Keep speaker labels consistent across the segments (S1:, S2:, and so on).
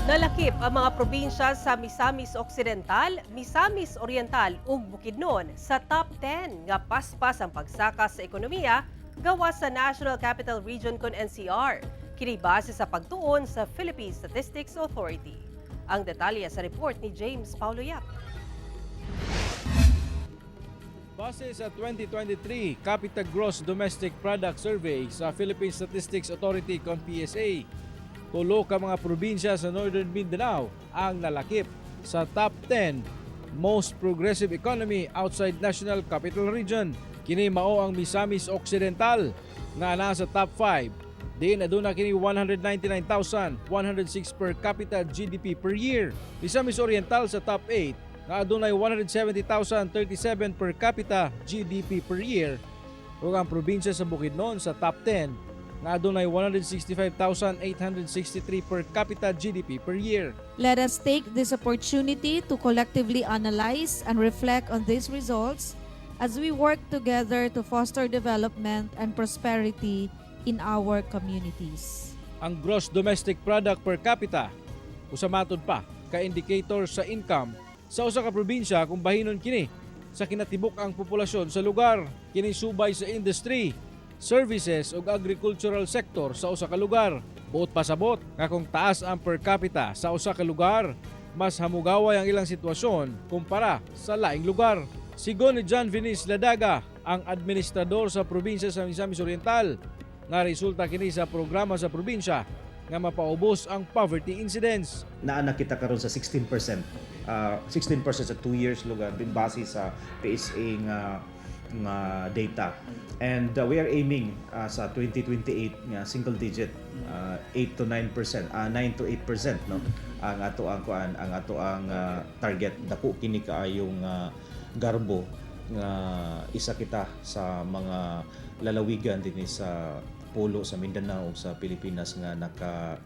S1: Nalakip ang mga probinsya sa Misamis Occidental, Misamis Oriental ug Bukidnon sa top 10 nga paspas ang pagsaka sa ekonomiya gawas sa National Capital Region kon NCR. Kini base sa pagtuon sa Philippine Statistics Authority. Ang detalye sa report ni James Paulo Yap.
S2: Base sa 2023 Capita Gross Domestic Product Survey sa Philippine Statistics Authority kon PSA, tulo ka mga probinsya sa Northern Mindanao ang nalakip sa top 10 most progressive economy outside National Capital Region. Kini mao ang Misamis Occidental nga nasa top 5. Diin aduna kini 199,106 per capita GDP per year. Misamis Oriental sa top 8 nga adunay 170,037 per capita GDP per year, ug ang probinsya sa Bukidnon sa top 10 nga adunay 165,863 per capita GDP per year.
S3: Let us take this opportunity to collectively analyze and reflect on these results as we work together to foster development and prosperity in our communities.
S2: Ang gross domestic product per capita usa matud pa ka indicator sa income sa usa ka probinsya kung bahinon kini sa kinatibuk-ang populasyon sa lugar. Kini subay sa industry, services ug agricultural sector sa usa ka lugar. Buot pasabot nga kung taas ang per capita sa usa ka lugar, mas hamugaway ang ilang sitwasyon kumpara sa laing lugar. Sigon ni John Venice Ladaga, ang administrador sa probinsya sa Misamis Oriental, nga resulta kini sa programa sa probinsya nga mapaubos ang poverty incidence.
S4: Naa na kita karon sa 16%. 16% sa 2 years lugar din base sa PSA nga data. And we are aiming sa 2028 nga single digit, 8 to 9%, 9 to 8%, no, ang ato ang kuan, ang ato ang target. Dako kini kaayong garbo nga isa kita sa mga lalawigan dinhi sa pulo sa Mindanao ug sa Pilipinas nga naka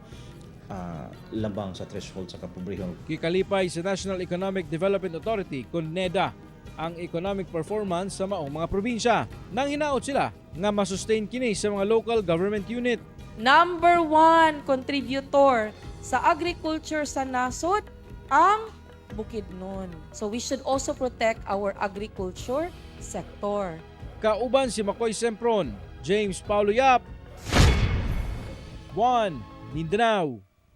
S4: labang sa threshold sa kapobrehon.
S2: Gikalipay sa National Economic Development Authority kon NEDA ang economic performance sa maong mga probinsya. Nang hinaot sila nga masustain kini sa mga local government unit.
S5: Number one contributor sa agriculture sa nasod ang Bukidnon. So we should also protect our agriculture sector.
S2: Kauban si Makoy Sempron, James Paulo Yap, 1 Mindanao.